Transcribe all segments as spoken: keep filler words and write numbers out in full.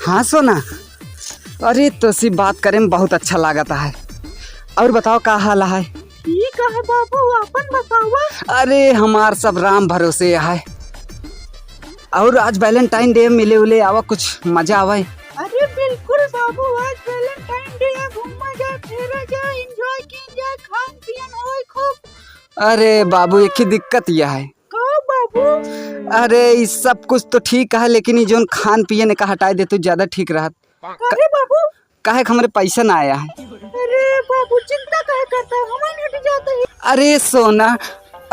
हाँ सोना, अरे तोसी बात करे में बहुत अच्छा लागत है। और बताओ का हाल है? ठीक है बाबू, अपन बतावा। अरे हमार सब राम भरोसे है। और आज Valentine Day, मिले उले आवा, कुछ मजा आवे। अरे बिल्कुल बाबू, आज Valentine Day है, घूमा जा, फिरा जा, enjoy की जा, खान पियन होई खूब। अरे बाबू, एक ही दिक्कत यह है। का बाबू? अरे, ई सब कुछ तो ठीक है, लेकिन ई जौन खान पियन का हटाए दे तो ज्यादा ठीक रहत। अरे बाबू। काहे कि हमरे पैसा ना आया है। अरे बाबू, चिंता काहे करता है? हमारे लुट जाता है। अरे सोना,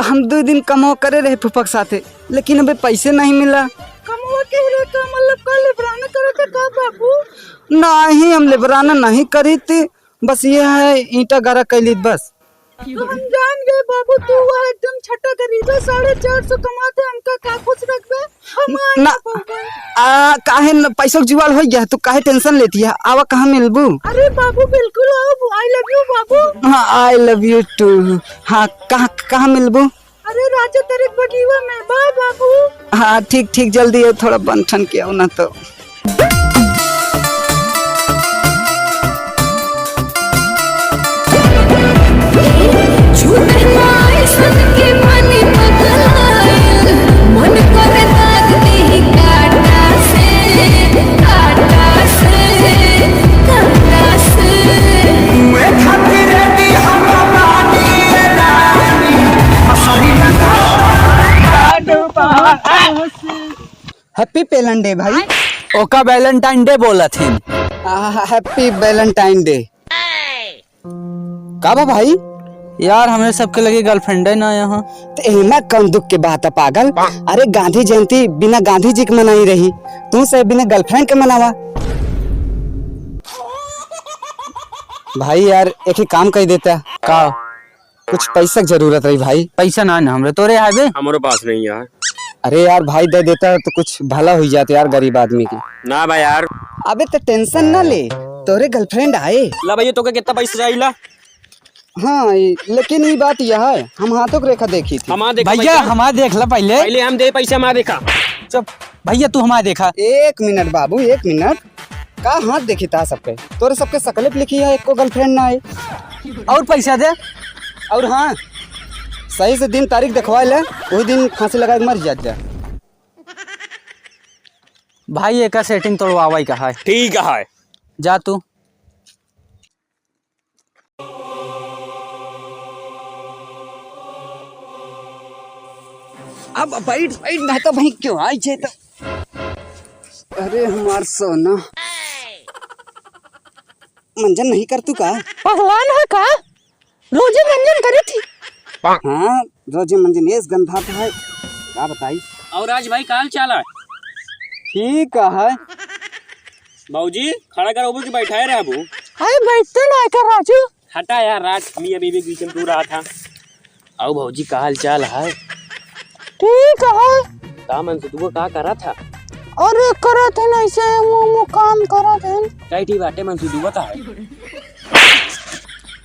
हम दो दिन कमो करे रहे फूफा के साथे, लेकिन अबे पैसे नहीं मिला। कमो के रे का मतलब का लेबराना करे थे का बाबू? नहीं, हम लेबराना नहीं करी थी। बस ये है, ईंटा गारा कैली बस। तो हम जान गए बाबू, तू वह एकदम छटा गरीब है, साढ़े चार सौ कमाते, हमका का खुश रखबे? हम आए ना, ना बाबू। आ, काहे न, पैसों के जुगाड़ हो गया, तू काहे tension लेती है? आवा, कहाँ मिलबू? अरे बाबू, बिल्कुल आओ, I love you बाबू। हाँ, I love you too। हाँ, कहाँ, कहाँ मिलबू? अरे राजा तेरे बगीवा में, bye बाबू। हाँ, ठीक, ठीक, जल्दी आओ, थोड़ा बन ठन के आओ ना तो। Happy Valentine Day भाई। ओका Valentine Day बोलत हैं। आ, Happy Valentine Day। का बा भाई? यार, हमरे सबके लगे girlfriend है ना यहाँ। तो एमा कौन दुख के बात है पागल? अरे, गांधी जयंती बिना गांधी जी के मनाई रही, तू से बिना girlfriend के मनावा। भाई यार, एक ही काम कर देता। का? कुछ पैसा के जरूरत रही भाई। पैसा ना, ना हमरे, तोरे है बे? हमरो पास नहीं यार। अरे यार भाई, दे देता तो कुछ भला हुई जात यार गरीब आदमी की। ना भाई यार। अबे तो tension ना ले, तोरे girlfriend आए। ला भैया, तोके कितना पैसा चाहिए ला? हाँ, ई, लेकिन ई बात यह है, हम हाथों की रेखा देखी थी। हमार देखा भैया, पैसा? हमार देख ला पहले। पहले हम दे पैसा, हमार देखा। चुप भैया, तू हमार देखा। एक मिनट बाबू, एक मिनट। का हाथ देखी था सबके? तोरे सबके सकले पे लिखी है, एको girlfriend ना आई। और पैसा दे। और हाँ, सही से दिन तारीख देखवा ले, वही दिन फांसी लगा के मर जात जा। भाई, एका setting तोड़वावे का है। ठीक है। जा तू। अब बैठ, बैठ, ना तो भाई क्यों आई छे तो। अरे हमार सोना, मंजन नहीं कर तू का? पगलान है का? रोजे मंजन करे थी। हाँ, रोजे मंजन एस गंधा तो है। का बताई? और राज भाई, का हाल चाल है? ठीक है। बाबूजी, खड़ा करबू कि बैठाए रहबू? अरे बैठते ना कर राजू। हटा यार राज, मियाँ बीबी के बीच में तू रहा था। आओ भौजी, का हाल चाल है? ठीक है। का मनसुदुआ का करा था? अरे करत है ना ऐसे मुँह मुँह काम करत है। कई ठी बाटे मनसुदुआ का है?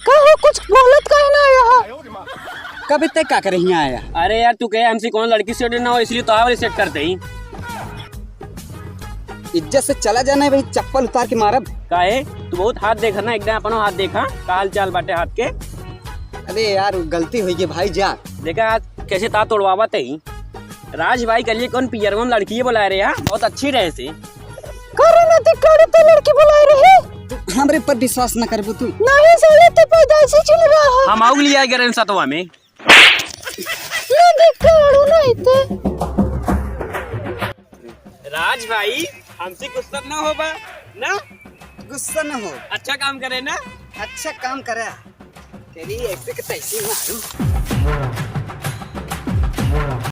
का हो, कुछ बोलत काहे ना आया है? कबे तक का करे हियाँ आया? अरे यार, तू कहे हमसे कौन लड़की set ना हो, इसलिए तो आवरे set करते ही। इज्जत से चला जाना है भाई, चप्पल उतार के मारब। काहे? तू बहुत हाथ देखा ना, एकदम अपनो हाथ देखा, का हाल चाल बाटे हाथ के? अरे यार, गलती हुई गई भाई, जा। देखा आज कैसे ता तोड़वावत है। राज भाई के लिए कौन पियरवा में लड़की बोलाए रहे, हाँ? बहुत अच्छी रहे से। करे ना दिक्कत तो लड़की बोलाए रहे। तू हमरे पर विश्वास न करबू तू। नहीं साले, तू पैदाइशी चिल रहा है। हम आउग लिया गए सतवा में। ना दिक्कत नहीं तो। राज भाई, हमसे गुस्सा ना होबा ना? गुस्सा ना हो। अच्छा काम करे ना? अच्छा काम करे। तेरी ऐसे के तैसे मारू।